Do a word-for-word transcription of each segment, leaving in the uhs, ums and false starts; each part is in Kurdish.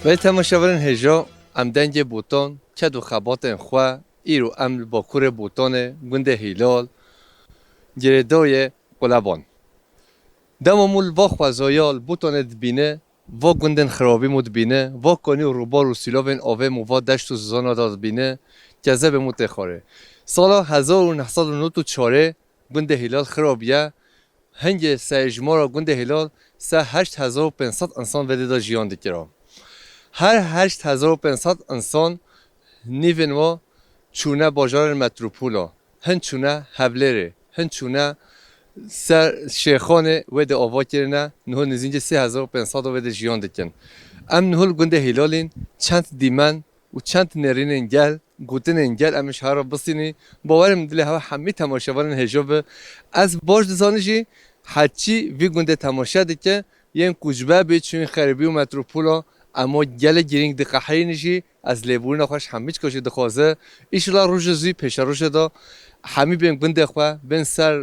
Belê temaşevanên hêja, em dengê Botan, ked û xebatên xwe, îro em li Bakurê Botanê, gundê Hîlal, girêdayê Quleban. Dema mû li va xwezaya li Botanê dibîne, va gundên xirabî mû dibîne, va kanî û rûbar û sîlavên avê mû va deşt û zizana da dibîne, kezebê mû tê xwarê. Sala hezar û neh sed û nod û çarê gundê Hîlal xirabiye, hingê seyjmara gundê Hîlal se heşt hezar û pênc sed insan vê dê de jiyan dikira. Her heşt hezar û pênc sed insan nîvên wa çûne bajarên metropola, hin çûne Hevlêrê, hin çûne ser Şêxanê wê dê ava kirine, niho nêzîkî sê hezar û pênc sed wê dê jiyan dikin. Em niho li gundê Hîlalîn çend dîmen û çend nêrînên gel, gotinên gel em ji here bisînî. Bawerim dilê hewe hemî temaşevanên hêja bi. Ez baş dizanim jî heçî vî gundê temaşe dike, yên koçber bî, çûyîn xerîbî û metropola, ema gelek girîng diqehirînî jî, ez lêbûrîna xwe ji hemî çika jî dixwaze. Îşillah rojê zû pêşerojê de hemî bên gundê xwe, bên ser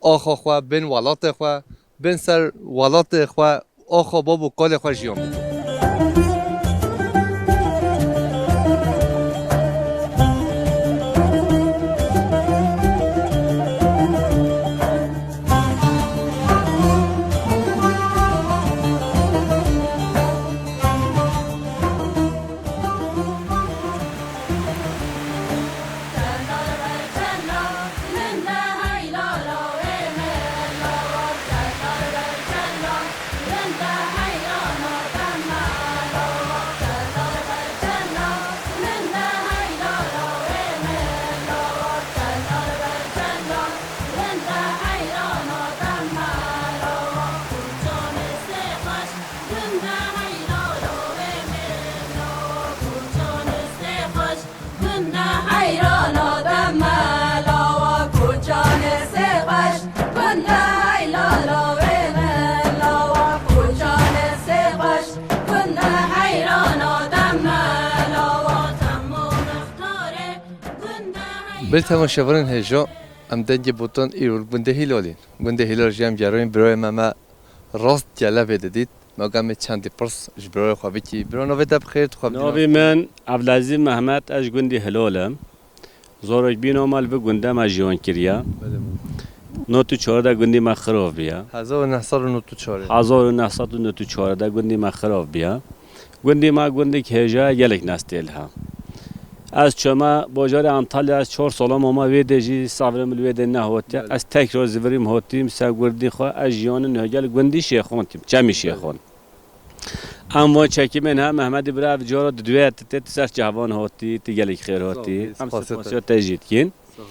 axa xwe, bên welatê xwe, bên ser welatê xwe, axa bab û kalê xwe jiyan bikin. Belê temaşevanên hêja, em dengê Botan îro li gundê Hîlalîn. Gundê Hîlal jî em geriyên birayê me, me rast gele vê didît. Me got em ê çendî pirs ji birayê xwe bikî. Bira navê te bi xêr, tu xwe bidî. Navê min Evlezîz Mehmet, ez ji gundî Hilol im. Zarokbîna me li vî gundê me jiyan kiriye. Belê. Nod û çar de gundî me xirab biye. Hezar û neh sed û nod û çar. Hezar û neh sed û nod û çar de gundî me xirab biye. Gundî me gundek hêja ye, gelek nestêl he. Ez çûme bajarê Antalya, ez çar sala mama, wê dê jî sabrê min li wê dê nehotiye. Belê. Ez tekrar zivirîm hotîm ser gundî xwe, ez jiyanim nihêgel gundî Şêxon tîm, Çemî Şêxon. Em van çekîmên he, Mehmedî bira, ev cara di duwê tu tê, tu ser çavan hotî, tu gelek xêr hotî. Sağ ol, em spasiya te jî dikîn. Sağ ol.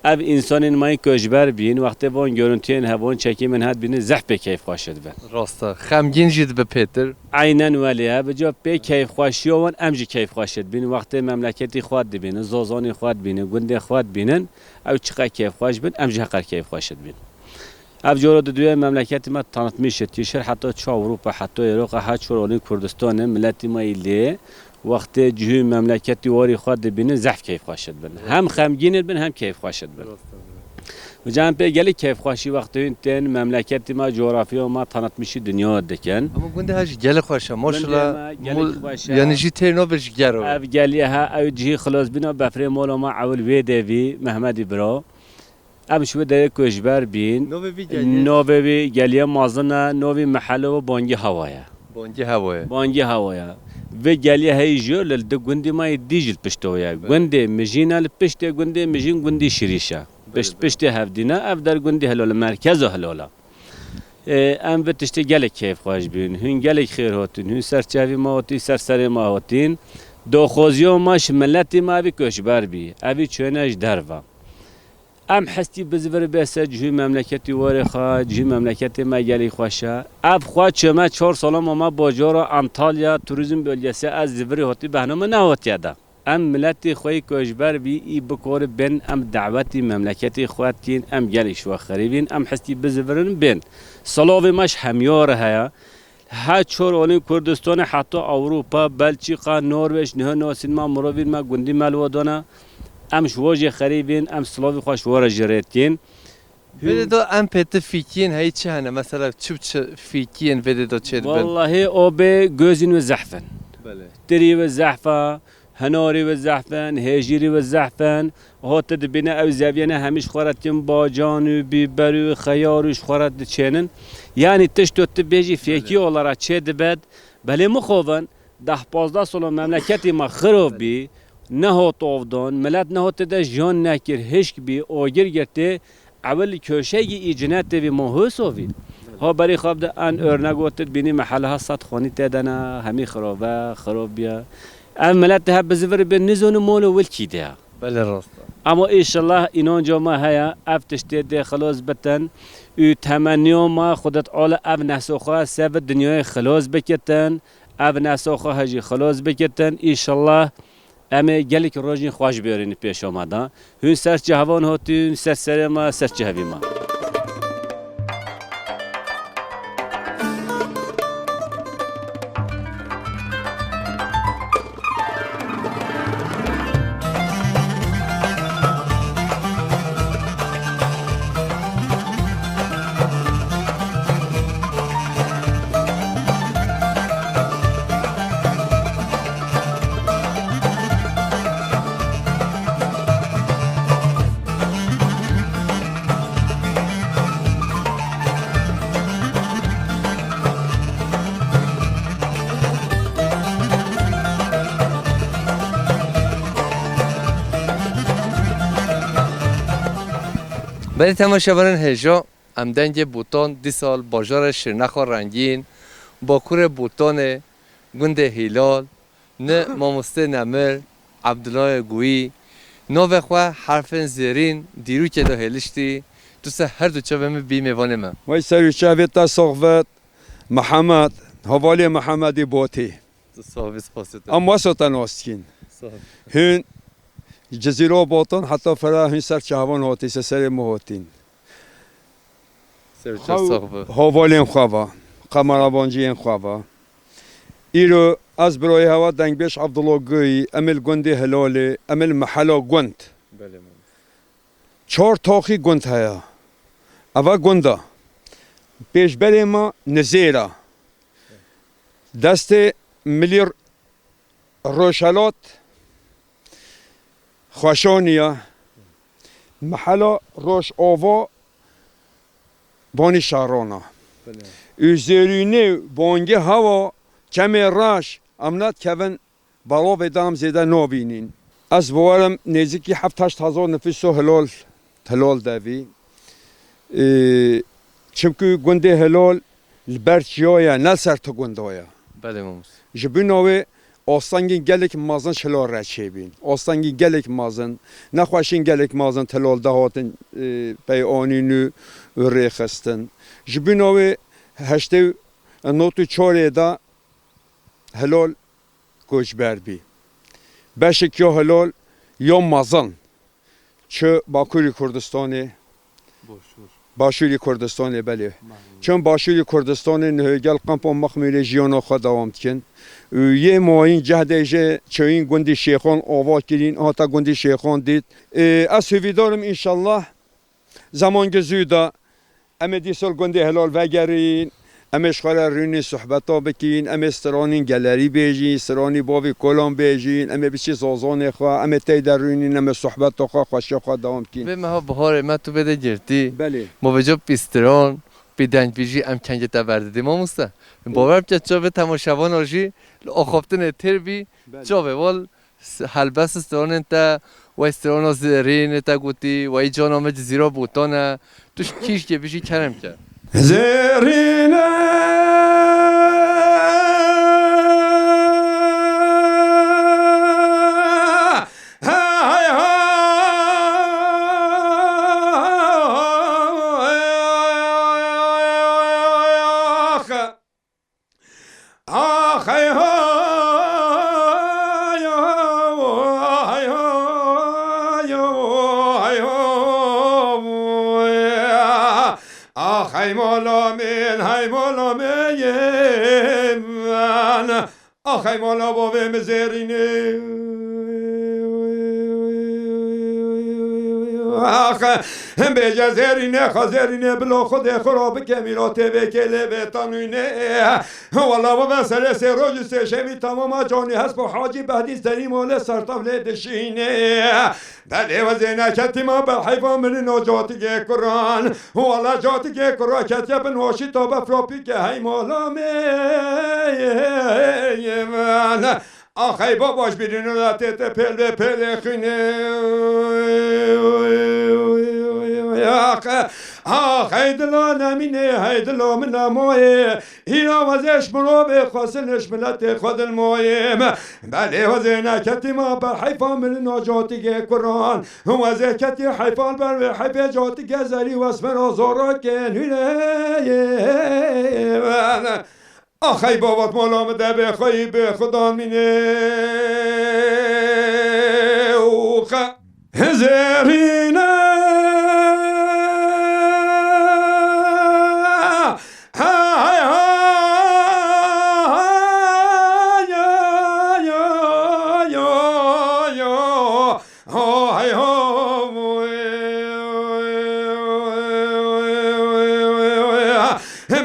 Ev însanên me yên koçber bîn, wextê van görüntiyên he, van çekîmên he dibînin, zehf pê keyfxweş dibin. Rast e. Xemgîn jî dibe pêtir. Eynen welê, ev ca pê keyfxweşiya wan em jî keyfxweş dibîn. Wextê memleketî xwe dibînin, zazanî xwe dibînin, gundê xwe dibînin, ew çiqas keyfxweş bin, em jî heqer keyfxweş dibîn. Ev cara di duwê memleketî me tanitmîş e, tîşir heta çi Ewropa, heta Êroqa, her çar alî Kurdistanê miletî me yî lê wextê cihû memleketî warî xwe dibînin, zehf keyfxweş dibin. Hem xemgîn dibin, hem keyfxweş dibin. Rast e. Vêca em pê gelek keyfxweşî wextê hûn tên memleketî me, coğrafya me tanitmîşî dinya dikin. Ama gundê he jî gelek xweş e, maşallah. Gundê me gelek xweş e. Yanî jî tê navê ji gero. Ev gelî he, ew cihî xilasbîna befrê mala me ewil wê devî Mehmedî bira. Em ji wê derê koçber bîn. Navê vî geliyê? Navê vî geliya mezin e, navê mehele we Bangî Hewa ye. Bangî Hewa ye. Bangî Hewa ye. Vê geliya heyî jî li di gundî me yê dî jî li pişta wê ye. Belê. Gundê Mijîn e, li piştê gundê Mijîn gundî Şirîş e. Belê, pişt, belê. Piştê hevdî ne, ev der gundî Hilal e, merkeza Hilal e. Ê, em vê tiştê gelek keyfxweş bîn. Hûn gelek xêr hatin. Hûn ser çavî me hatî, ser serê me hatîn. Daxwaziya me ji miletê me evî koçber bî. Evî çûne ji derve. Em hestî bizivir bê ser cihû memleketî warê xwe, cihû memleketê me gelî xweş e. Ev xwe çûme çar sala mame bajara Antalya turizm bölgesi, ez zivirî hatî behna min nehotiye de. Em miletê xwe yê koçber bî, î bikori bên, em dawetî memleketê xwe tîn, em gelî şwe xerîbîn, em hestî bizivirin bên. Silavê me ji hemiyar heye. Her çar alî Kurdistanê heta Ewropa, Belçîka, Norwêc, niha nasîn me, mirovîn me, gundî me li we dane. Em ji we jê xerîbîn, em silavî xwe ji we re jê rêtîn. Vê dê de em pê ti fîkiyên heyî çi hene? Mesela çi çi fîkiyên vê dê de çêdibin? Wellahî, obê gözîn wê zehf in. Belê. Tirî wî zehf e, hinarî wî zehf in, hêjîrî wî zehf in. Ho tu dibîne ew zeviyene hemî ji xwe re tîn bacan û bîber û xeyar û ji xwe re diçênin. Yanî tişto tu bêjî fêkî Belê. olarak çê dibet. Belê mixovin, deh pazdeh sala memleketê me xirov bî, nehot ovdan, milet nehot tede jiyan nekir, hişk bî, agir girtê, ewil köşegî î cinetê vî ma Hosovî. Ha berî xwe bide en örnek got, bînî meheleha sed xanî tê de ne, hemî xirov e, xirov bîye. Ev milet de hep bizivir bê, nizonu molo wil kî de ye. Belê rast e. Ama înşallah înanca me heye, ev tiştê dê xilos bitin. Û temenniya me Xwedê Teala ev nehsa xwe sevi dinyayê xilos bikitin. Ev nehsa xwe hejî xilos bikitin. Înşallah em ê gelek rojên xweş bêrîn pêşa me de. Hûn ser çavan hatîn, ser serê me, ser çavî me. Belê temaşevanên hêja, em dengê Botan dîsal bajarê Şirnexa rengîn, bakurê Botanê, gundê Hîlal, ni mamostê Nemir, Ebdulayê Guyî, navê xwe herfên zêrîn dîrokê de hêliştî, tu ser her du çavê min bî mêvanê me. Wey ser û çavê te sax vet, Mihemed, hevalê Mihemedê Botê. Tu sax bî, spasê te. Em wesa te nas dikin. Sax. Hûn Cizîra Botan heta fira hûn ser çavan hatî, ser serê min hatîn. Ser çav sax be. Hevalên xwe ve, qemerabanciyên xwe ve. Îro ez birayê hewa dengbêj Abdullah Guyî, em ê li gundê Hilalê, em ê li mehela gund. Belê, belê. Çar taxî gund heye. Eva gund e. Pêşberê me nizêr e. Destê milî Rojhelat Xweşanî ye. Mehela Rojava Banî Şaran e. Belê. Û zêrînê bangê hewa çemê reş em ne dikevin, belavê de em zêde nabînîn. Ez bawerim nêzîkî heft heşt hezar nifûso Hilal, Hilal de vî. Ê, çimkû gundê Hilal li ber çiya ye, ne li ser tu gunda ye. Belê mamoste. Ji bîna wê astengên gelek mezin ji Hilal re çêbîn. Astengên gelek mezin, nexweşên gelek mezin Hilal de hatin, ê, pey anîn û, û rêxistin. Ji bîna wê heştê û nod û çarê de Hilal koçber bî. Beşek ya Hilal ya mezin çi Bakurî Kurdistanê, Başûr. Başûrî Kurdistanê, belê. Belê. Çi Başûrî Kurdistanê niha gel kampa Mexmûrê jiyana xwe dewam dikin. Û yê mayîn cehdê jê çewîn gundî Şêxan ava kirîn, hate gundî Şêxan dît. Ê, ez hêvîdar im înşallah Zemangê zû de em ê dîsa li gundê Hilal vegerîn, em ê ji xwe re rûnîn sohbeta bikîn, em ê stranîn gelerî bêjîn, stranî bavî kolan bêjîn, em ê biçî zazanê xwe, em ê tey de rûnîn, em ê sohbeta xwe, xweşiya xwe dewam bikîn. Vê meha biharê me tu bê de girtî. Belê. Ma vêca pî stran, pî dengbêjî em kengê te berdidî mamoste. Bawer bike çavê temaşevana jî li axaftinê têr bî, Belê. Çavê wal S-, helbest stranên te, wey strana zêrînê te gotî, wey cana me Cizîra Botan e. Tu ji kî jî bijî kerem ke. Zêrîne. Hey, hey, hey. Ax, hey, ho, yo, hey, ho, yo, hey, ho, ya. Ax, hey, mola min, hey, mola min, ax, hey, mola bavê min zêrînê. Ax, bêje zêrîne, xwe zêrîne, bilo Xwedê xwe ra bike mîratê vê kêlê vê tanwînê. Wela bibe serê sê roj û sê şevî tamama canî hesp û Hacî Behdî serî malê sertav lê dişînê. Belê we zêne ketî ma ber heyfa min û catigê kuran. Wela catigê kura ketiye bin waşî ta befra pîke hey mala min. Axey baba ji bîrî nû de tête pêl vê pêlê xînê. Ax, ax, hey dila nemînê, hey dila min nemayê. Îra wezê ji mirovê xwesin ji miletê xwe dilmayê. Belê wezê neketî ma ber heyfa min nacatigê kuran. Wezê ketî heyfa li ber vê heyfê catigê zerî wesmera zorakê nûneyê. Axey babat mala min de bê xweyî bê xudan mînê û xe-, zêrîne. Hey, hey, hey, hey, hey, hey, hey.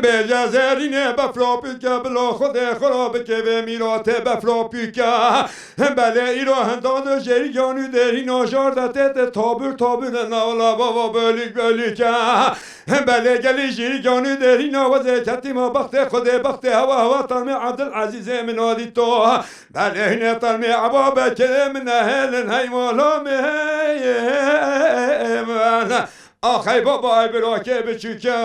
Bêje zêrînê befra pîke, bila Xwedê xwe ra bike vê mîratê befra pîke. Belê îro hinda de jêrî canî dêrî najar de tête tabûr tabûr de navla bava bölük bölük e. Belê gelî jêrî canî dêrî na wezê ketî ma bextê Xwedê bextê hewa hewa tamê Ebdul Ezîzê min adî to. Belê hine termê eba bekirê min nehêlin hey mala min hey. Axey baba ay birakê biçûke.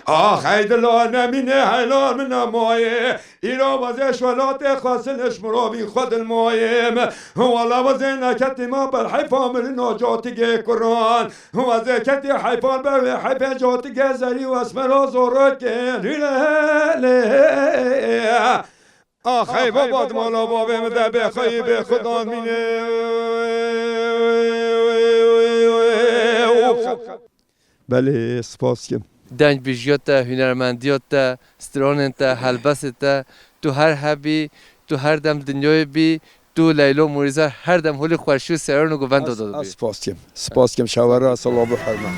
Axey dila nemîne heyla min nemayê. Îro wezê ji welatê xwesin ji mirovî xwe dilmayê. Wela wezê neketî ma ber heyfa min nacatigê kuran. Wezê ketî heyfan ber vê heyfê catigê zerî wesmera zorakê. Lê, lê. Axey baba di mala bavê min de bê xeyî bê xudan mînê. Belê, spas kim. Deng bijiya te, hunermendiya te, stranên te, helbestê te, tu her hebî, tu her dem dinyayê bî, tu Leyla Murîza her dem holê xweşî û seran û govenda Ez, de ez dibî. spas kim. Spas kim, şewe re, selav û hurmet.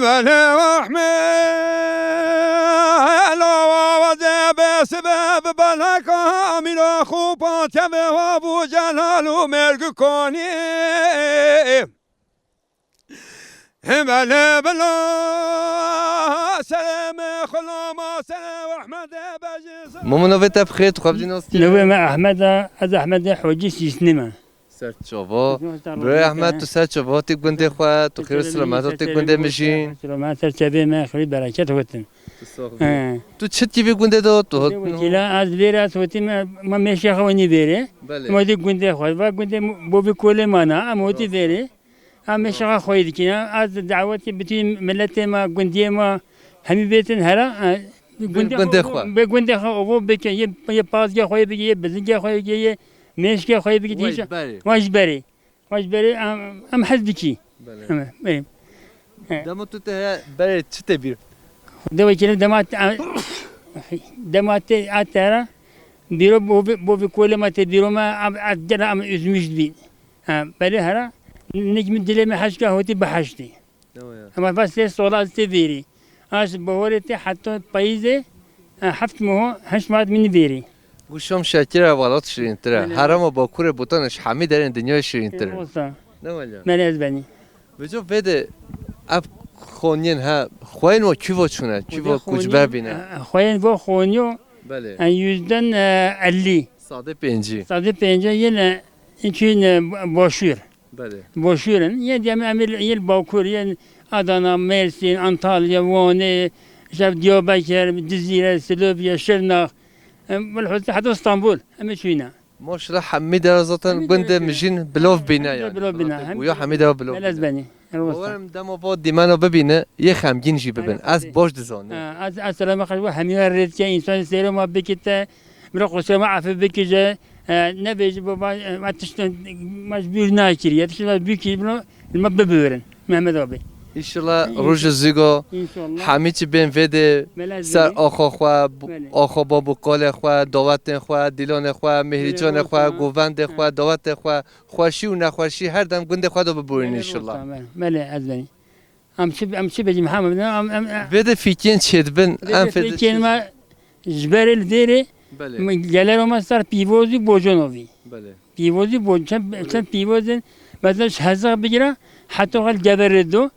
Belê Ehmed, lawa wezê bê sibê bi beleka mîra xûpa tevê wa bû celal û mêrgu konî. Belê bila serê me xulama serê Ehmedê bejî. Mamo, navê te bi xêr, tu xwe bidî nas kî? Navê me Ehmed e, ez Ehmedê Hocî Sîsnî me. Ser çava. Birayê Ehmed, tu ser çava hatî gundê xwe, tu xêr û selamet hatî gundê min jî. Selamet ser çavê me, xêr û bereket hatin. Tu sax bî. He. Tu çi dikî vî gundê de, tu hat- Wekîla, ez vêre ez hatî me, ma mêşe xwe nî vêre. Belê. Ma dî gundê xwe, va gundê bo vî kolê ma na, em hatî vêre. Em mêşe xwe xweyî dikî, ez dawetê bitî miletê ma, gundiyê ma, hemî bêtin hera, e, gundê xwe, bê gundê xwe ovo bike, yê, yê pazgê xwe bike, yê bizingê xwe bike, yê mêşkê xwe bike, Wej berê. Vaj berê. Vaj berê, em, em hez dikî. Belê. Em, em. He. Dema tu te heye berê çi te bîr? De wekî dema te, dema te a te ra bîro bo vî, bo vî kolê ma te bîro me, em, ez gela em üzmüş dibî. Ha, belê hera, nik min dilê me heşka hotî biheştî. Ama bes lê sola ez tê vêrî. Ez bahorê tê heta payîzê, e, heft meho, heşt meho min vêrî. Guşam şekir e, welat şirîntir e. Belê. Herêma Bakurê Botanê ji hemî derên dinyayê şirîntir e. Wasa. Ne wele? Belê ez benî. Vêca vê de ev xoniyên he, xweyên wa kî va çûne, kî va koçber bîne? E, xweyên va xoniyo, Belê. e, yüzden, e, elli. Sadê pêncî. Sadê pêncî yine çûyîne başûr. Belê. Başûr in. Yê diye em, em yê bakur, yê Adana, Mêrsîn, Antalya, Wanê, işte Diyarbekir, Cizîre, Silopye, Şirnax. Em, bilhûs heta Stenbol. Em ê çûyîne. Maşallah, hemî dera zaten gundê Mijîn bilov bîne yani. Bilov bîne. Hemî dera bilov bîne. Melez benî. Bawerim dema va dîmena bibîne, yê xemgîn jî bibin. Ez baş dizanim. Ha, ez, ez selama xwe ji bo hemî we rê dike, însan sêro ma bikite, bira qusura ma efê bikije, e, nebêje baba, e, ma tiştin ma ji bîr nakiriye, tiştin ma ji bîr kiriye, bira li me bibirin. Mehmet abi. Înşallah roj û zûgo hemî çi bên vê dê ser axa xwe, axa bab û kalê xwe, dawetên xwe, dîlanê xwe, mihrîcanê xwe, govendê xwe, dawetê xwe, xweşî û nexweşî her dem gundê xwe de biborîn înşallah. Belê, ez benî. Em çi, em çi bêjin, Mihemed, em, em, em Vê de fîkên çêdibin, em fê de fîkên me ji berê li dêrê, gelero me ser Pîvozî Boconovî. Belê. Pîvozî Bo-, çend, çend pîvozên, mesela ji Hezaq bigire, heta xwe li Geverê do,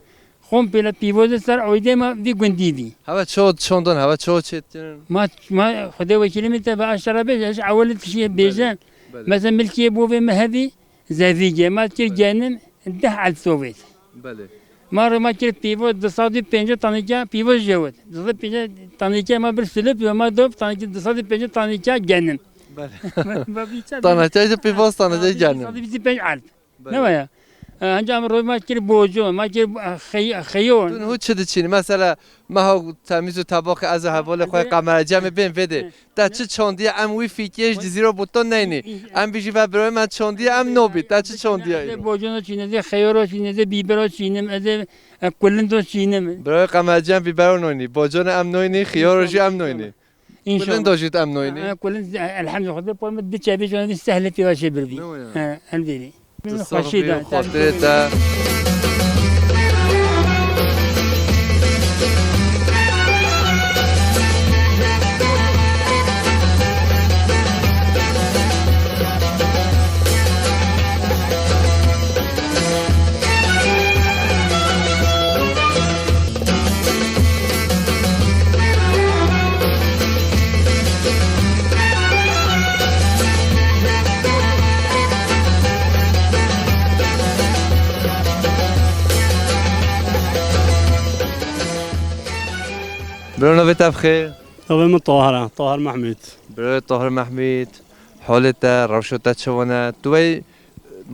komple pîvozê ser oydê me vî gundî bî. Heve ço çondon, heve ço çêtin. Ma, ma Xwedê wekîlê min te be aşara bêje, ez ewilî tiştê bêje. Belê. Mesela milkê bovê me hevî, Zevîgê me kir genim deh elf sovêt. Belê. Ma re ma kir pîvo du sed û pêncî tanîke pîvo jewit. Du sed û pêncî tanîke ma bir silip ve ma dop tanîke du sed û pêncî tanîke genim. Belê. Tanîke de pîvo, tanîke genim. Du sed û bîst û pênc elf. Belê. Ne waya? E, Ancak ama ma kir bojo, ma kir, e, xey-, xeyon. Tu niho çi diçînî? Mesela meha temîz û tebaqê ez û hevalê xwe Qemercemê bên vê dê. Te çi çandiye em wî fîkiyê ji Cizîro Buton neynî. Em bijî ve birayê me çandiye em nobî. Te çi çandiye îro? Bocona çîne, zê xeyoro çîne, zê bîbero çînim, ez ê, e, kulindo çînim. Birayê Qemercem bîbero noynî. Bocona em noynî, xiyoro jî em noynî. Înşallah. Kulindo jî em noynî. E, kulin, e, elhamdülillah, Xwedê pol me di çevê jona di sehlê pêvaşê birbî. Ne o ya? E, em dêrî. Tu sax bî û xatirê te. Bro, navê te bi xêr? Navê min Tahir e, Tahir Mehmûd. Bro, Tahir Mehmûd, holê te, rewşa te çawa ne? Tu wey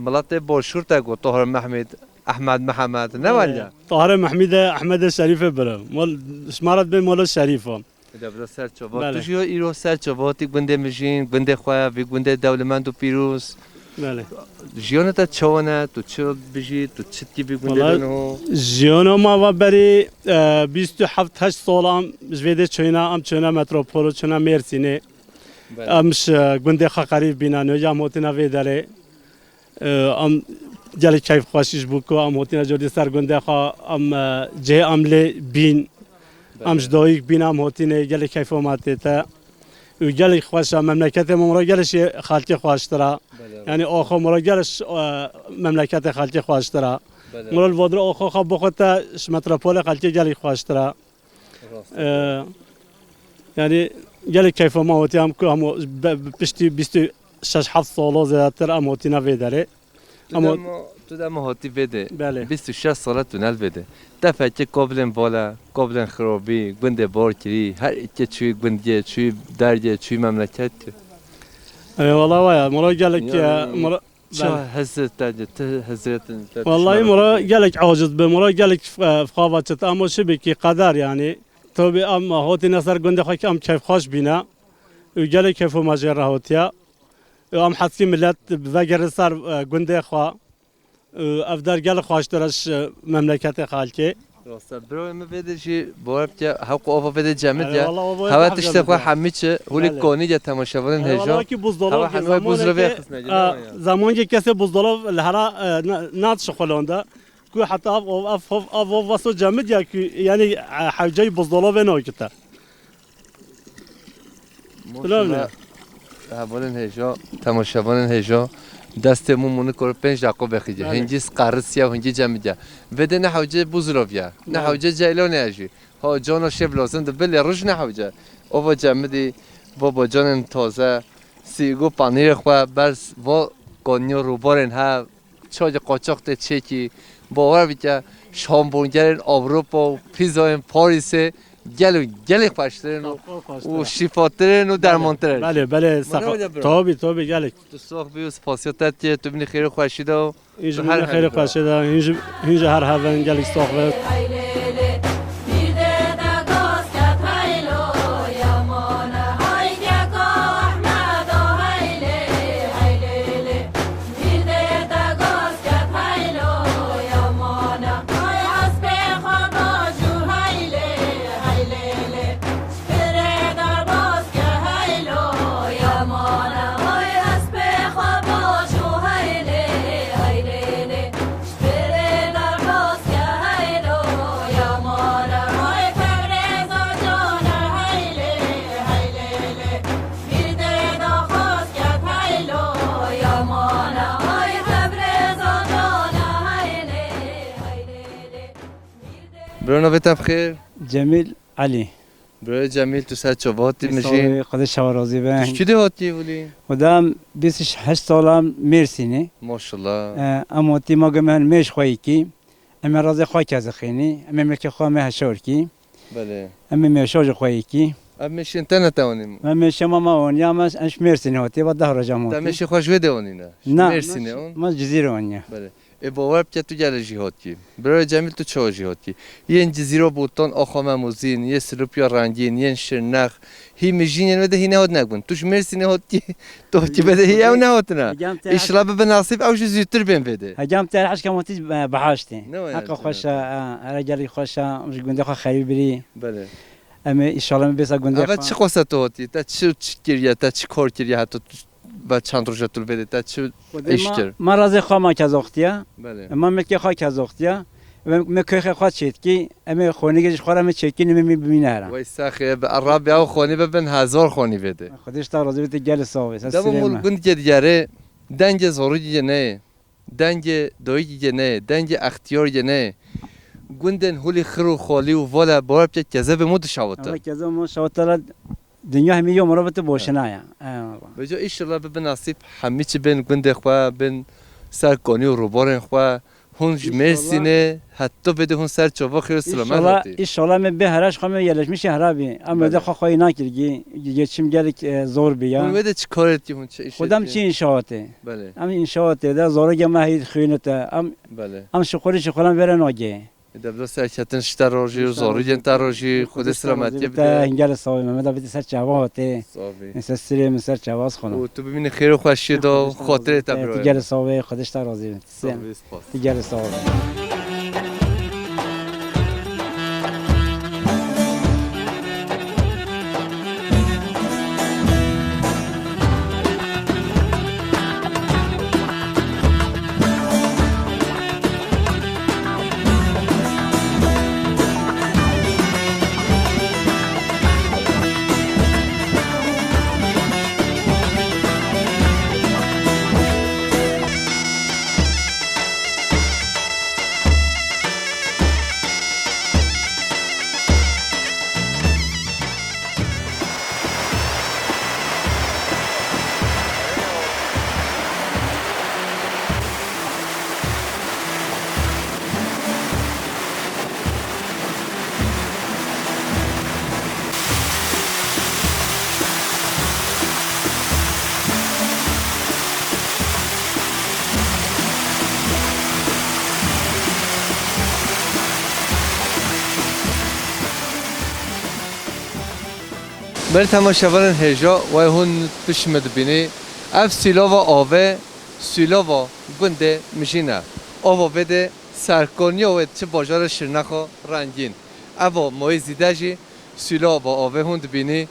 miletê Başûr te got, Tahir Mehmûd, Ehmed Mihemed, ne waliye? Tahir Mehmûd e, Ehmed Şerîf e bro. Mol, şima re dibê mola Şerîf e. Ede bira ser çava. Belê. Tu jî îro ser çava hatî gundê Mijîn, gundê xwe, vî gundê dewlemend û pîroz. Belê. Jiyana te çawa ne? Tu çi bijî? Tu çitkî vî gundê de niho? Jiyana ma va berî, e, bîst û heft heşt sal am ji vê dê çûyna, am çûyna metropolo, çûyna Mêrsînê. Belê. Am ji gundê xwe qerîb bîna, nû ya em hotîna vê derê. Em gelek keyfxweş ji bo ku em hotîne cordî ser gundê xwe, em, e, cihê em lê bîn, em ji dayik bîn, em hotîne gelek keyfa me tê te. Û gelek xweş e, memleketê me mira gelek ji xelkê xweştir e. Belê. Yanî oxo mira gelek ji, e, memleketê xelkê xweştir e. Belê. Mira li vadira oxo xwe bixwe te ji metropolê xelkê gelek xweştir e. Rast e. Ee, yani gelek keyfa me hotî em ku hemo be-, bi piştî bîst û şeş heft salo zêdetir em hotîne vê derê. Tu Ama dema, tu dema hotî vê de, Belê. bîst û şeş sala tu nel vê de. Te fekê koblên bale, koblên xirobî, gundê bor kirî, her ke çûyî gundiyê, çûyî dergê, çûyî memleketê. Eyvallah waya, mora gelek, Yani, e, mora Çi Belê. hizir te, ti hizir te, te Vallahi tişmara mora te gelek aciz be, mora gelek, e, fava çit, ama şibî ki qeder yani. Tabi em hotîne ser gundê xwe ki em keyfxweş bîne. Û gelek keyfo me jê re hotiye. Û em heskî millet vegerin ser, e, gundê xwe. Û ev der gelek xweştir e ji memleketê xelkê. Rasta, birayê min vê de jî bawer bike, hewqo ava vê de cemid Erê, ya. Valla ava Hewe hep tiştê cemid xwe ya. hemî çi, hûlî Belê. konî ya temaşevanên Erê, hêja. Valla ki buzdolab Hewe ki hemî wê buz zamanê re vê ki, xizne e, gidin ya. zamanê ki kesê buzdolab li hera, e, na-, nat şixulanda. Ku heta av, av, av, av, av vaso cemid ya ki, yani, e, hewcey buzdolabê nakite. Maşallah. Hevalên hêja, temaşevanên hêja, destê min mû nikor pênc deqo vexîce. Belê. Hingî sqarisiya û hingî cemidya. Vê de ne hewce buzroviya, ne Belê. hewce ceylanê jî. Ha, cana şev lazim dibe, lê roj ne hewce. Ova cemidî, baba canên taze, Sî got panîrê xwe berz vo konyo rûbarên he, çaxê qaçax tê çêkî, bawer bike, şambongerên Ewropa û pîzayên Parîsê gel û gelê xweştir in û, û şîfatir in û dermantir in. Belê, belê, sax. Tabî, tabî, gelek. Tu sax bî û spasiya te dikim, tu bînî xêr û xweşî de û Î ji min re xêr û xweşî de, hûn jî, hûn jî her hev in, gelek sax bin. Bro, navê te bi xêr? Cemîl Elî. Birayê Cemîl, tu ser çava hatî mijîn? Xwedê çawa razî be. Tu ji kî de hatî wilî? Xwedê em bîst û heşt sala em Mêrsînê. Maşallah. E, em hatî ma gem hin mêş xwe yekî. Em ê razê xwe kezixînî. Em ê milkê xwe me heşor kî. Belê. Em ê mêşa ji xwe yekî. Em mêşên te ne te anî? Em mêşê ma ma oniya, em, em ji Mêrsînê hatî, va deh roja me hatî. Te mêşê xwe ji wê de onîne? Na, Mêrsînê on? Ma Cizîrê oniya. Belê. Ê, bawer bike tu gelek jî hatkî. Birayê Cemîl, tu çawa jî hatkî? Yên Cizîro Botan, axa Memûzîn, yê Silopya Rengîn, yên Şirnex, hî mijîn yên wê de hî nehatine gund. Tu ji Mêrsînê hatkî, tu hatkî vê de hî ew nehatine. Hegam te Îşallah bibe nesîb ew jî zûtir bên vê de. Hegam te her eşkem hatî, e, bihaştê. Ne waya Heka canım. Xweş e, e, here gelek xweş e, ji gundê xwe xerî birî. Belê. Em ê îşallah me bêsa gundê Eve xwe. Çi qose tu hatî? Te çi, çi kiriye? Te çi kar kiriye heta tu ve çend roja tu li vê de te çi Xwedê îş ma, kir? Ma razê xwe ma kezoxtiya. Belê. Ma milkê xwe kezoxtiya. Ve me kêxê xwe çêtkî. Em ê xonîgê ji xwe re me çêtkî nime me bimîne here. Wey saxê, bi Rabbi ew xonî bibin hezar xonî vê de. Xwedê ji te razî be, tu gelê sax be. Dema mûl gund gê digerê, dengê zarokî gê neyê. Dengê dayikî gê neyê. Dengê extiyar gê neyê. Gundên hulî xir û xalî û vale bawer bike kezebê mû dişawite. Ama kezebê mû şawite la Dinya hemî yo mirovê tu boşina ya. Eyvallah. Vêca îşallah bibe nesîb hemî çi bên gundê xwe, bên ser kanî û rûbarên xwe. Hûn ji Mêrsînê heta vê de hûn ser çava xêr û silamet hatî. Îşallah me bê here ji xwe me yerleşmişî here bî. Em wê de xwe xweyî nakirgî. Geçim gelek, e, zor bî ya. Hûn wê de çi karê dikî, hûn çi îşê dikî? Xwedê em çi înşaatê. Belê. Em înşaatê de zarokê me heyî dixwînite. Em, em şixulî şixulan vê re nagê. Ê, de bila serketin ji te re jî û zarokên te re jî, Xwedê selametiyê bide. Hingel sawê Mehmet abi, ser çava hatê. Sawî. Ser sirê min ser çava xweno. Û tu bimînî xêr û xweşiyê de, xatirê te bira. Gel sawê, Xwedê ji te razî bin. Sawî, spas. Gel sawê. Belê temaşevanên hêja, wey hûn pişt min dibînî. Ev sîlava avê, sîlava gundê Mijîn e. Ava vê de serkaniya wê çi bajarê Şirnexa rengîn. Eva mayî zîde jî sîlava avê hûn dibînî.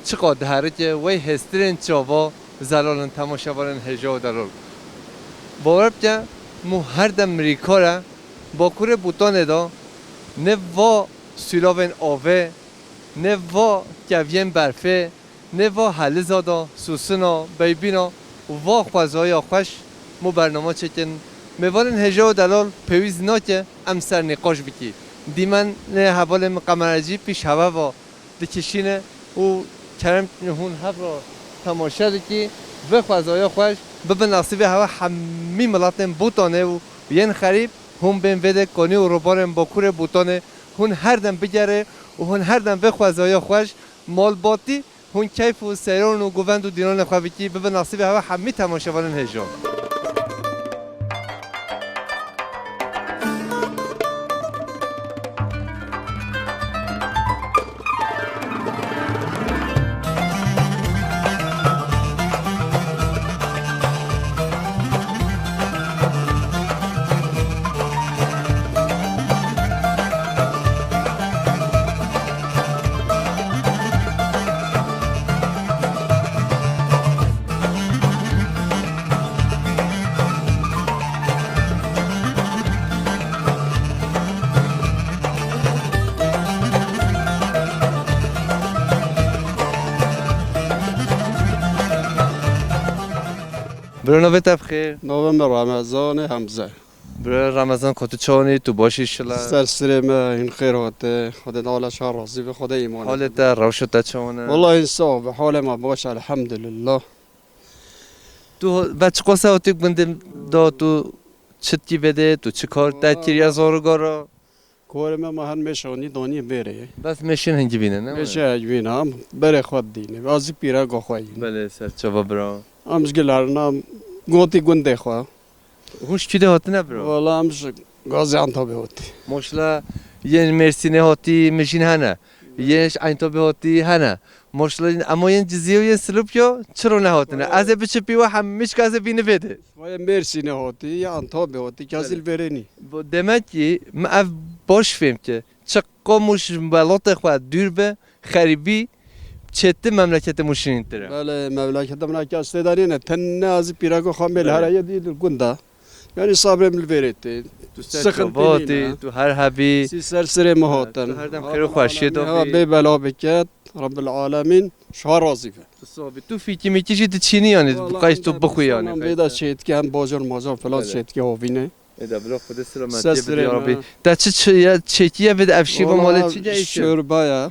Çiqa diherike, wey hêstirên çava zelal in temaşevanên hêja û delal. Bawer bike, mû her dem mirîkar e, Bakurê Bûtanê de ne va sîlavên avê, ne va keviyên berfê, ne va heliza da, sûsina, beybîna û va xwezaya xweş mû bernama çêkin. Mêvanên hêja û delal pêwîst nake em ser nîqaş bikî. Dîmenê hevalê min Qemer Ecî pîş hewe va dikişîne û kerem hûn hev re Temaşe dikî, vê xwezaya xweş bibe nasîbê hewe hemî miletên Bûtanê û yên xerîb, hûn bên vê de kanî û robarên Bakurê Bûtanê, hûn her dem bigerê û hûn her dem vê xwezaya xweş malbatî, hûn keyf û seyran û govend û dîranê xwe bikî, bibe nasîbê hewe hemî temaşevanên hêja. Bro, navê te bi xêr? Navê min Remezanê Hemze. Bro, Remezan, ku tu çawanî, tu baş î şila? Ser sirê me, hîn xêr hate. Xwedê dawla şar razî be, Xwedê îman. Halê te, rewşa te çawan e? Wallahî sağ be, halê me baş, elhamdülillah. Tu ho-, ve çiqas e hatî gundê da, tu çi dikî vê de, tu çi kar te kiriye zarûga ra? Karê me, me her mêşanî danî bêrê. Bes mêşên hingivîne, ne? Mêşe hingivîne, em berê xwe didîne. Azî pîreka xwe yîn. Belê, ser çava bira. Em ji gil herina gotî gundê xwe. Hûn ji kî de hatine bira? Wala em ji Gaziantepê hatî. Maşallah, yên Mêrsînê hatî, mijîn hene. Yên ji Eyntabê hatî hene. Maşallah, ama yên Cizî û yên Silopya çiro nehatine? Ez ê biçim pî we hemî çika ez ê bînim vê de. Wayê Mêrsînê hatî, ya Antabê hatî, kes Belê. Li vêrê nî. Bo-, demek ki, min ev baş fêm ki, çiqa Mûş ji welatê xwe dûr be, xerîbî çêtir memleketê Mûşînî tir e. Belê, memleketê min kes tê de nîne, tenê azî pîreka xwe mêl Belê. Here yê dî li gund e. Yanî sabrê min li vêrê tê. Tu ser Sıkıntı çavatî, nîne. Tu her hebî. Sî ser sirê min Ha, hatin. Tu her dem xêr û xweşiyê de Ha, bî. Bê bela biket, Rabbil Alemîn, şa razî be. Tu sabî. Tu fîkî mîkî jî diçînî yanî, Wala qeys tu hem bixwî yanî, hem qeys vê de te. Çêtike, hem bajar majar falan Belê. Çêtike hovîne. Ê de bila Xwedê selametiyê Ses bidî ya vereme. Rabî. Te çi çi-, ya çêkiye vê de ev şîva Wala malê çi de îşte? Şorba ya.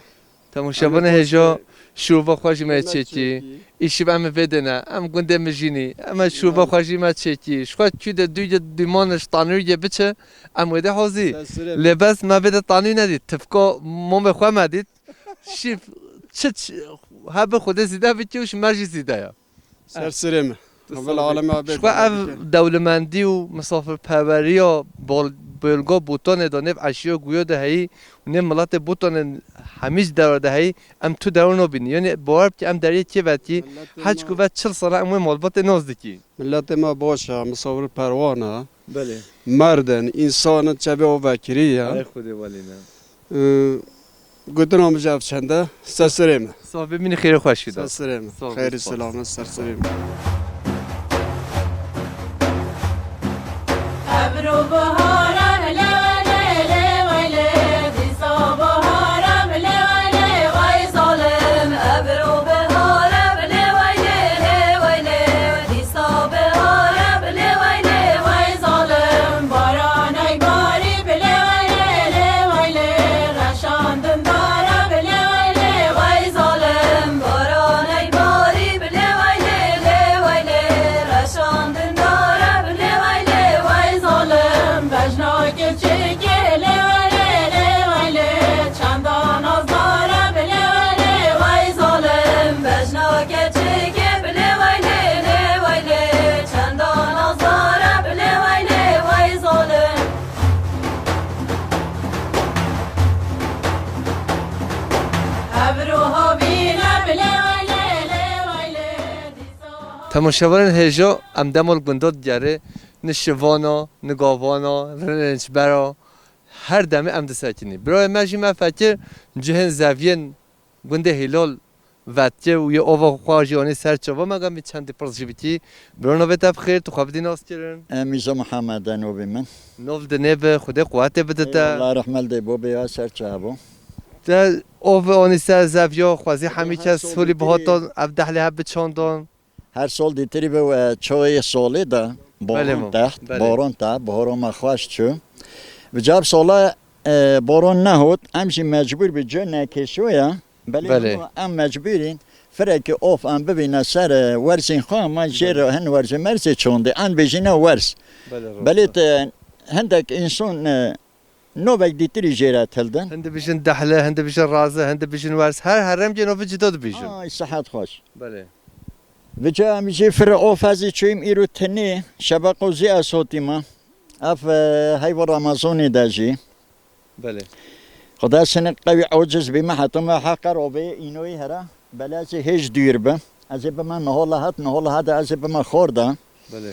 Temaşevanê Em hêja şorba xwe jî me Yemek çêkî. Çêkî. Îşîv em vê de ne. Em gundê mijînî. Em şorba Belê. Xwe jî me çêkî. Ji xwe kû de dû ye dûman ji tanûrê biçe. Em wê de hazî. Ses vereme. Lê bes me vê de tanû nedî. Tifka momê xwe me dît. Şîv çi ç-, hebe Xwedê zîde bikî û ji me jî zîde ya. Ser sirê me. Tu Rabbil sağ ol. Alem abi Ji xwe ev bela bike. Dewlemendî û misafirperweriya bol-, bölga Bûtanê de nêv eşiya guya de heyî û nêv miletê Bûtanê hemî ji dera de heyî, em tu dero nabînî. Yanî bawer bikî em deriyê kê vetkî, Milletê heç me ku ve çil sala em wê malbatê nas dikî. Milletê me baş e, misafirperwan e. Belê. Merd in, însan in, çavê xwe vekirî ye. Ay Xwedê welî ne. Ee, Gotina min ji ev çend e, ser sirê me. Sağ bimînî, xêr û xweşî de. Ser sirê me. Sağ ol, Xêr û spas. Selamet, ser sirê me. Ebro bihar e, lê weylê, lê weylê, dîsa bihar e, lê weylê, wey zalim. Ebro bihar e, lê weylê, lê weylê, dîsa bihar e, lê weylê, wey zalim. Baran ey barî, lê weylê, lê weylê, reşandin dare, lê weylê, wey zalim. Baran ey barî, lê weylê, lê weylê, reşandin dare, lê weylê, wey zalim. Bejna keçikê, lê weylê, lê weylê, çanda nazdare, lê weylê, wey zalim. Bejna keçikê, lê weylê, lê weylê, çanda nazdare, lê weylê, wey zalim. Evro havîne, lê weylê, lê weylê, dîsa Temaşevanên hêja, em dema li gunda digerê, ni şivana, ni gavana, ni rênçbera, her demê em disekinî. Birayê me jî me fekir cihên zeviyên gundê Hîlal vetkê û yê ova xwe jî anî ser çava, me gemî çendî pirs jî bikî. Biro, navê te bi xêr, tu xwe bidî nas kirin. Em Mîza Mihemed e novê min. Nov dinê bi, Xwedê quwetê bide te. Eyvallah, rehmel dê bo bê ya ser çava. Te ov anî ser zeviya, xwezî hemî kes holî bihatan, ev dehlê hev biçandan. Her sol dîtirî be we çoyê solê de Belê baron mam, text, belê. Baron te, bahora me xweş çû. Bi cab sola, e, baron nehot, em jî mecbûr bi cö nekêşoya. Belê. Belê. Em mecbûrîn firekî of an bibîne ser, e, werzên xwe, ama jê re hin werzê merzê çondê, an bêjîne werz. Belê, rast Belê e. te hindek însan, e, novek dîtirî jê re tildin. Hin dibêjin dehle, hin dibêjin raze, hin dibêjin werz. Her heremkê novê cida dibêjin. Ay, sihet xweş. Belê. Vica em jî fire of ez ê çûyim îro tenê, şebeqo zî ez hotîma. Ev, e, heyva Ramazanê de jî. Belê. Xuda sinik qewî ociz bî, me hetim ve heqer ovê înoyî hera. Belê ez ê hêj dûr bi. Ez ê bime nihola hat, nihola hat ez ê bime xor da. Belê.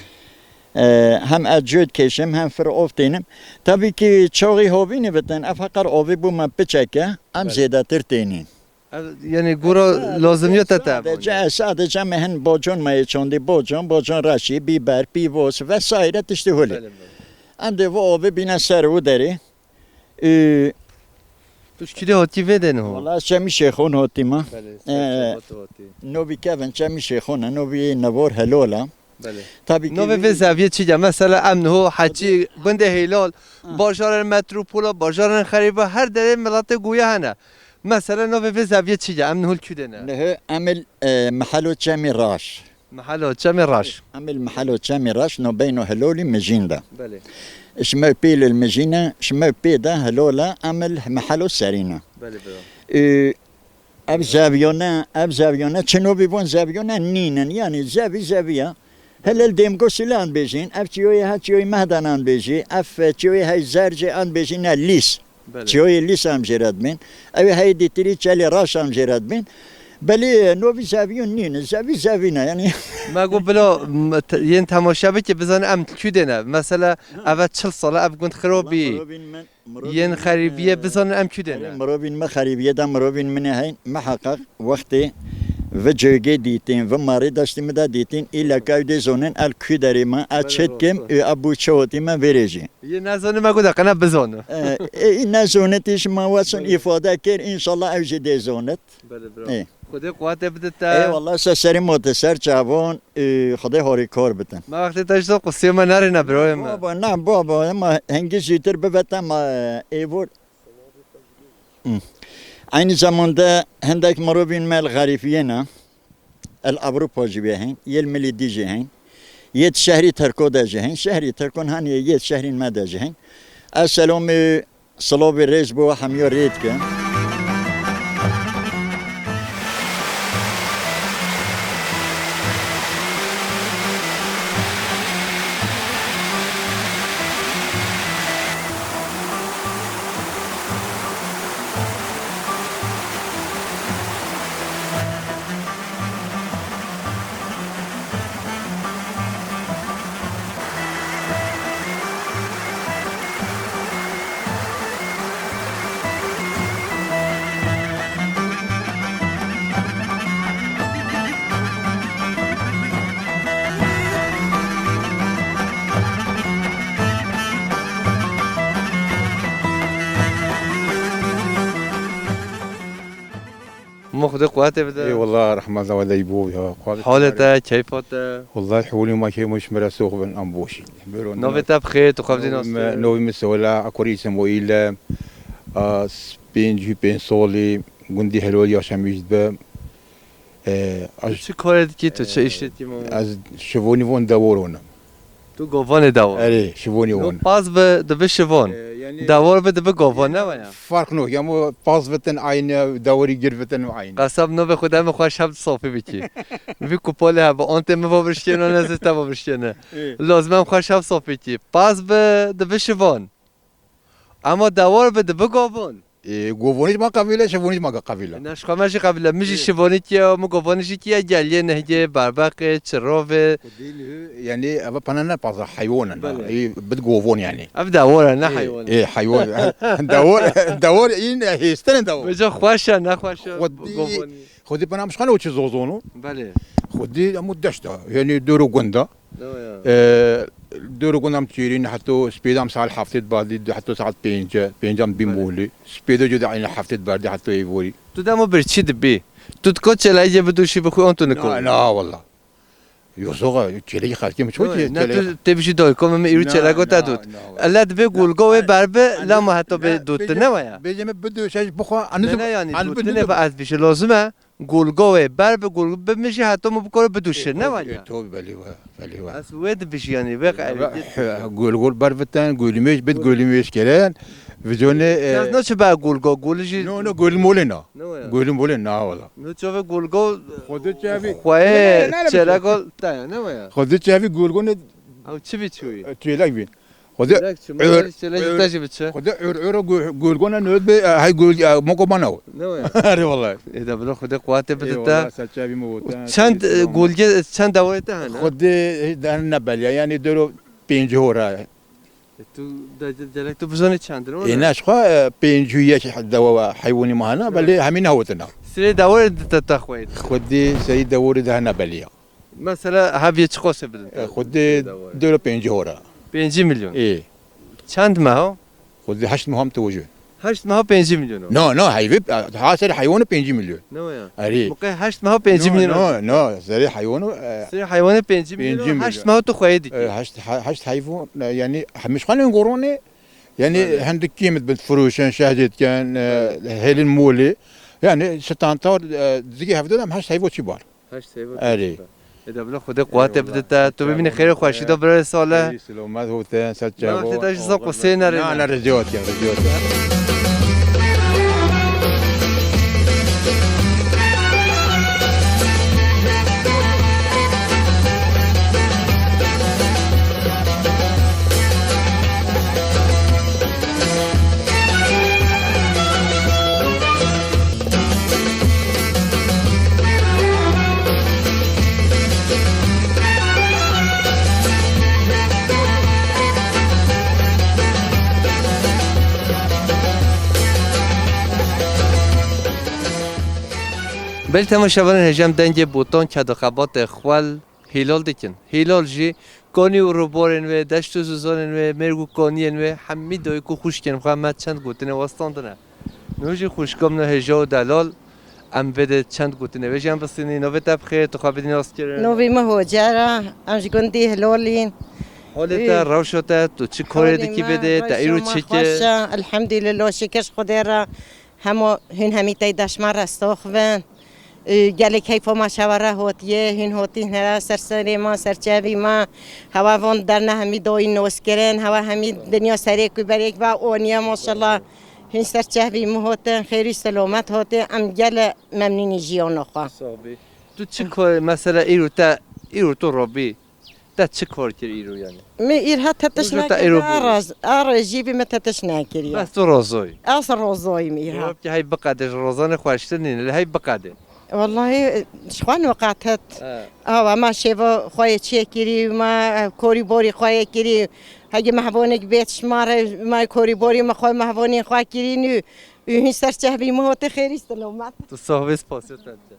E, hem ez cûd keşim, hem fir of tênim. Tabii ki çoğu hovînî bitin, ev heqer ovê bû me piçeke, em Belê. zêdetir tênîn. Ev, yani gura lazimiye te te Sadece, sadece me hin bocon me yê çondî bocon, bocon reşî, biber, pîvos vesaire tiştî hulî. Belê, belê. Em dê vo ovê bîne ser û derî. Û Tu ji kî de hatî vê de niho? Wala ez Çemî Şêxon hatî me. Belê, Ee, ser çava tu hatî. Novî kevin Çemî Şêxon e, novî Nevor Helol e. Belê. Tabii ki Novê vê zeviyê çi ye? Mesela em niho heçî gundê Hêlal, Ha. bajarên metropola, bajarên xerîba, her derê miletê goya hene. Mesela novê vê zeviyê çi ye? Em niho li kû de ne? Niho em il, e, mehelo Çemî Raş. Mehelo Çemê Raş. Em il mehelo Çemê Raş, no beyno Hilolî Mijîn de. Belê. Şime pêl il Mijîne, şime pê de Hilola, em il mehelo Serîne. Belê, belê. Û ev zeviyone, ev zeviyone, çi novî von zeviyone nînin, yani zevi zeviya. Hele li Dêmgosîlan bêjin, ev çiyoyê ha çiyoyê Mehdanan bêjî, ev çiyoyê hey Zercê an bêjî ne Lîs. Belê. Çiyoyê Lîs em jê re dibên. Ew ê heyê dîtirî Çelê Raş em jê re dibên. Belê novî zeviyûn nîn, zevî zevî ne, yanî. Me got bila, m-, te-, yên temaşe bike, bizane em li kû de ne. Mesela, Ha. ev e çil sal e, ev gund xirab bî. Mirovîn min, mirovîn Yên min, xerîbiyê e, bizanin em kû de ne. Mirovîn me xerîbiyê de mirovîn min ê heyn. Miheqeq wextê vi cêgê dîtîn, vi marî deştî min de dîtîn, îleka ew dê zonin, el kû derê me, ez Belê, çi dikim, rast e. û ev bû çi hotî me vêrê jî. Yê nezanî me got, qene bizanî. E, e, î nezonit, î ji me wesin Belê. îfade kir, înşallah ew jî dê zonit. Belê, bira. Ê. Xwedê quwetê bide te. Ê, wallah, se serê me te ser çavon, ê, Xwedê harîkar bitin. Me wextê te ji te qusiyê me nerîne, birayê me. Baba, ne, baba, ema hingî jîtir bibe te me, ê, vur. Hı. Aynı zamanda hindek mirovîn me li xerîfiyê ne. El Ewropa jî bê hên, yê li milî dî jî hên, yê di şehrî Tirko de jî hên, şehrî Tirkon hanî yê di şehrîn me de jî hên. Ez selamê silavê rêz bo hemiya rê dikim. Mo Xwedê quwetê bide. Ê wallah, rehma zawa dey bo ya. Halê te, keyfa te? Wallah, holî ma keyfa ji me re sox bin, em boş in. Bero Navê te bi xêr, tu xwe bi dî nas. Navê me Sola, a kurê Îsmaîl e. A, pêncî pênc salî gundî Helwal Yaşemîş dibe. E, Tu çi karê dikî, tu çi îşê dikî, mamo? Ez şivonî von deworon im. Tu govanê dawar. Erê, şivonî No wan. Paz bi dibi şivon. Ee, yani Dawar bi dibi govan, ne waya? Fark nok. Ya mo paz bitin aynı, dawarî gir bitin aynı. Qesab navê Xwedê min xwe şev safî bikî. Vî kupolê hebe, antê min va birşkêne, ne zê te va birşkêne. Ê. Lazim em xwe şev safî kî. Paz bi dibi şivon. Ama dawar bi dibi govan. E, govonî ma qevîle, şivonî ma qevîle. Ne, ji xwe me jî qevîle. Min jî Ê. şivonî kiye, min govonî jî kiye, geliyê, nehgê, berbaqê, çirovê. Xwedî li hû, yani, eva pana ne paza heywan e, Belê. Ê, bid govon yani. Ev dawar e, ne Ê, heywan e. Ê, heywan. Dawar, dawar, în hêstene dawar. Beca xweş e, ne xweş e, Xwedî, govonî. Xwedî pana mişkan o çi zozono. Belê. Xwedî emu deşta, yani doro gunda. Ew ya. Ee, dûr gundam çêrîn, heto spêdam saet heftê dibardî, heto saet pênc, pêncam bî Belê. molî. Spêdo jî de aynı heftê dibardî, heto êvorî. Tu demo bir çi dibî? Tu diko çeleyê bidûşî bi xwe an tu niko? Na, na, wala. Yo, soxa, çeleyê xelkê mi ço Yo, ki, ne çeleyê tu tê bijî dayko me, me îro Na, çelego te na, dût. na, wala. Ele dibê Na, gulgo wê na, berbi, na, lama heto na, bê dût, bêje, ne waya? Bêje me bidûşe ji bixwe, Ne, anizim, ne, yani an dûtine bidû- be ez bişi lazim e. Gulgo wê, ber bi gulgo bimijî heta min bikore bidûşe, ne wanya? Tabii, belê wa, belê wa. Ez wê dibijî yanî, wê qe-, Gulgo ber bitin, gulmêj bit, gulmêj kirin. Vizonê, e, Yaz no çi be gulgo, gul jî No, no, gulmolê na. Ne waya? Gulmolê na wala. No çove gulgo Xwedê çavî. Xweye Ne, ne, ne, çelego taya, ne waya? Xwedê çavî gulgo ne Ew çi bî çûyî? Çêlek bî. Xwedê Çêlek çi? Ör, Çêlek ör. Te jî biçe. Xwedê ör, ör, gul-, gulgona nöt be, e, hay gul, e, moko bana o. Ne waya? Erê wallahî. Ê de bilo Xwedê quwatê bide te. Eyvallah, ser çavî me û te, Çend, e, gulge, çend dewarê te hene? Xwedê, e, de ne belya, yani dero pêncî hora. E, tu de, de, gelek tu bizanî çend in? Ê, ne, ji xwe, e, pêncî û yek dewa heywanî me hene, belê hemî nehotina. Sirê dewarê de te, te xweyî. Xwedê serî dewarê de hene belya. Mesela, heviyê çi qosê bidin te? E, Xwedê dewre pêncî hora. Pêncî milyon. Ê. Çend meha? Xwedê heşt meha em tewecî. Heşt meha pêncî milyon o. No, no, heyvê, ha serê heywanê pêncî milyon. Ne waya? Erê. Muqê heşt meha pêncî milyon o. No, no, no, serê heywanê, e, Serê heywanê pêncî milyon o, pêncî milyon. Heşt meha tu xweyê dikî. E, heşt, he-, heşt heyvan, e, yani, hemî xwelên goronê, yani, Belê. Hindik kîmit bin firoşen, şehdê dikin, e, Belê. Hêlin molê. Yani, standart, e, zigê hevdû de em heşt heyvan çi bar. Heşt heyva Erê. Ê de bila Xwedê quwatê bide te. Tu bibînî xêr û xweşî de birê Salih. Ey, silomet hote, ser çavo. Wextê te ji zok û sê nerê. Na, na, ricot ya, ricot ya. Belê temaşevanên hêja em dengê botan, ked û xebatê xwel Hîlal dikin. Hîlal jî konî û ruborên wê, deşt û zizanên wê, mêrg û koniyên wê, hemî dayik û xwişkên xwe me çend gotinê westandine. Niha jî xwişka min hêja û delal, em vê de çend gotinê wê jî em bistînî. Navê te bi xêr, tu xwe bidî naskirin. Navê min Hocer e, em ji gundê Hilalîn. Holê te, Ê, rewşa te, tu çi korê holê dikî me, vê de, te rewşa îro me çi kir? Xweş e, elhamdülillah, şikir ji Xwedê re. Hemo hûn hemî tey deşma restox bin. Û gelê keyfa me şeva re hotiye, hûn hotî hene ser serê me, ser çavî me. Hewa van derne hemî doyî noz kirin, hewa hemî dinya serê ku berêk ve oniye maşallah. Hûn ser çavî min hotin, xêr û selamet hotin. Em gele memnûnî jiyana xwe. Sax bî. Tu çi kar, mesela îro te, îro tu robî? Te çi kar kir îro yani? Min îrha te tişt Roja te nekiriye, îro bû. Araz, ara jî vî min te tişt nekiriye. Bes tu rozoyî. Ez rozoyîm îrha. Cewab ki hey biqede, ji rozanê xweştir nîne, lê hey biqede. Wallahî, ji xwe niqetet. He. Awa, me şêva xwe yê çê kirî, me, e, korî borî xwe yê kirî. Hegî mehvonik bêt ji me re, me korî borî me xwe mehvonî xwe kirî nû. Û hîn ser çehbî min hotê xêrî selamet. Tu sax bî, spasiya te dikim.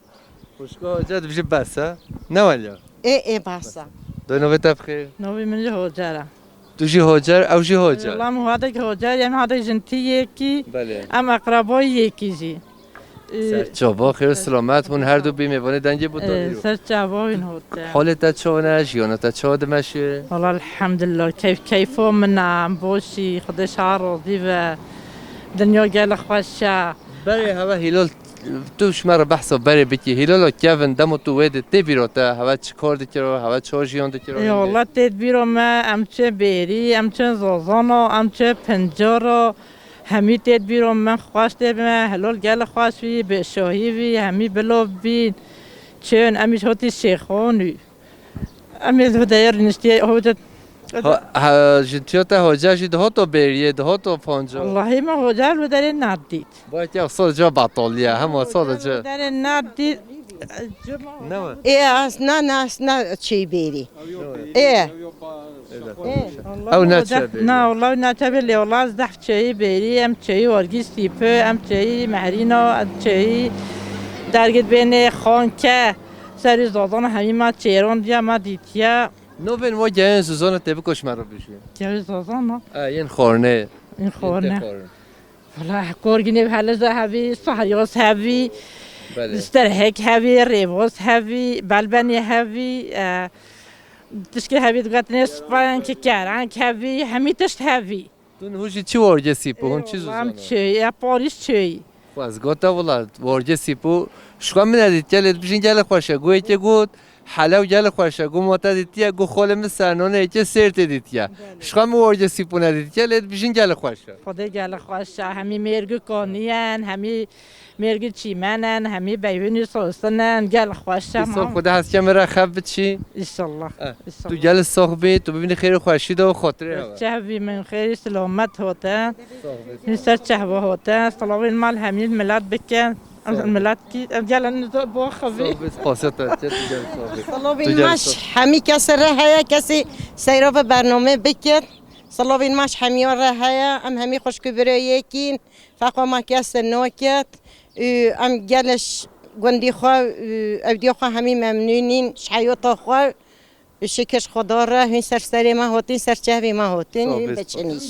Xwişka Hoca dibêje bes e. Ne weliya? Ê, ê, bes e. Doy navê te bi xêr. Navê min jî Hocer e. Tu jî Hocer, ew jî Hocer. Wela min hadek Hocer, em hadek jin tî yekî. Belê. Em eqreboyî yekî jî. Ê, Serçava, xêr û selamet, hûn her du bî mêvanê dengê Botanî. Ê, serçava hûn hote. Holê te çawa ne, jiyana te çawa dimeşe? Wela elhamdulillah, keyf keyfo min e, em boşî, Xwedê şa razî be. Dinya gelek xweş e. Berê heve Hîlal, tu ji me re behsa berê bikî. Hîlala kevin, dema tu wê de tê bîra te, heve çi kar dikiro, heve çawa jiyan dikiro Ê, hîn de? Wela tê bîra me, em çi bêrî, em çi zazana, em çi pincaro, hemî tê bîra me, xweş tê me, Hîlal gelek xweş bî, bêşahî bî, hemî bila bîn. Çin, em îş hotî şêxan û Em ê li vê deyê rûniştiye, hoca. Ha, ha, ji tiya te hoca jî dihato bêriyê, dihato fanca. Wallahî me hoca li vê derê nedît. Belkî ew sadece betaliye, hema sadece. Li vê derê nedît. Ne mi? Ê, ez ne, ne, ez ne çêy bêrî. Ê. Ew ne çê bêrî. Na, wallahî ne çê bêrî, wallahî ez deh çêyî bêrî, em çêyî Wargî Stîpê, em çêyî Mehrîna, em çêyî Dergit Bênê, Xanke. Serî Zazana hemî me çêron diye me dîtiye. Novên wa geyên Zuzana tê biko ji me re bijî. Geyê Zazana? E, yên xornê. Yên xornê. Yên tê xorn. Wala korgînê helize hevî, sahyos hevî, Belê. Sterhek hevî, rêvos hevî, belbenê hevî, e, tişkê hevî digotinê spank, kerank hevî, hemî tişt hevî. Tu niha jî çi wargê sîpo, hûn çi Ê, wala em Zuzana? Çi, ya Parîs çi? Ez gota wila, Warcê Sîpo, ji xwe min nedîtiye, lê dibijin gelê xweş e. Gu yekê got, helew gelê xweş e. Gu mata dîtiye, gu xolê min sernonê yekê Sêrtê dîtiye. Ji xwe min Warcê Sîpo nedîtiye, lê dibijin gelê xweş e. Xwedê gelê xweş e. Hemî mêrgî konî in, hemî mêrgî çîmen in, hemî beyvînî sosin in. Gelê xweş e. Îsal Xwedê hez ke min re xev biçî. Înşallah. Eh, Înşallah. Tu gelê sox bî, tu bibînî xêr û xweşî de û xotirê hewe. Çev bî min xêrî silamet hote. Min ser çehva hote. Silavên mal hemî milet bike. Em Sağ ol. Milet kî, em gelen nizor bo xevî. Sağ ol, spasiya te, çe tu gel sağ ol. Silavên Tu gel maş sağ ol. Hemî kesê re heye, kesî seyra ve bername bikir. Silavên maş hemiya re heye, em hemî xweşk û birê yekîn. Feqo ma kesê noket. Û em geleş gundî xwe, û evdiya xwe hemî memnûnîn, ji heyata xwe. Şikir Xweda re, hûn ser serê me hatin, ser çevê me hatin, Sağ ol, hûn sağ ol. Biçinîş.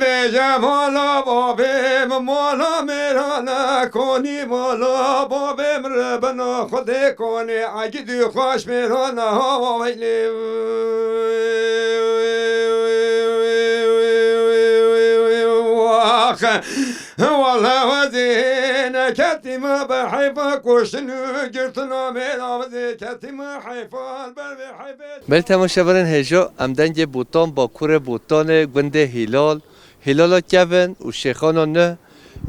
Bêje mala babê min, mala mêrana konî, mala babê min re bina Xwedê konê, egîdî xweş mêrana hava weylê. Wala wezê neketî me bi heyfa kuştin û girtina mêra wezê ketî me heyfa ber vê heyfê. Belê temaşevanên hêja, em dengê Botan, Bakurê Botanê, gundê Hîlal, Hîlala kevin û Şêxana neh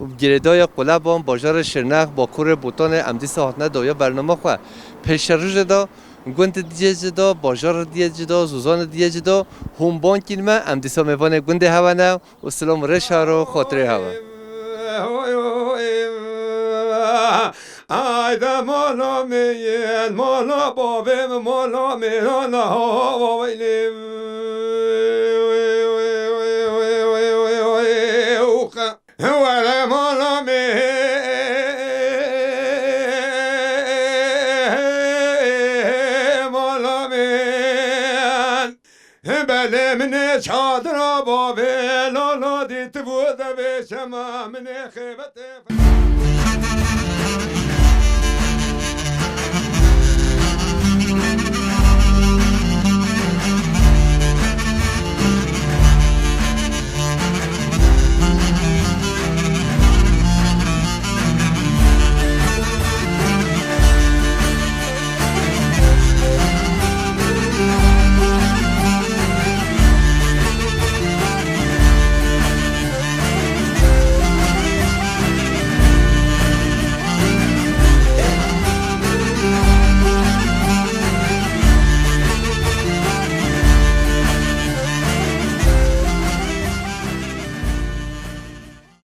û girêdaya Quleban, bajarê Şirnex, Bakurê Botanê em dîsa hatine dawiya bernama xwe. Pêşerojê de gundê diyê cida, bajarê diyê cida, zozanê diyê cida, hûn bankîn me, em dîsa mêvanê gundê hewe ne û silam û rêş haro xotirê hewe. Hayde mala min, mala bavê min, mala mêrana hava weylê. Were mala min, mala min. Belê min ê çadira bavê, lala dîtibû devê şema min ê xêbetê.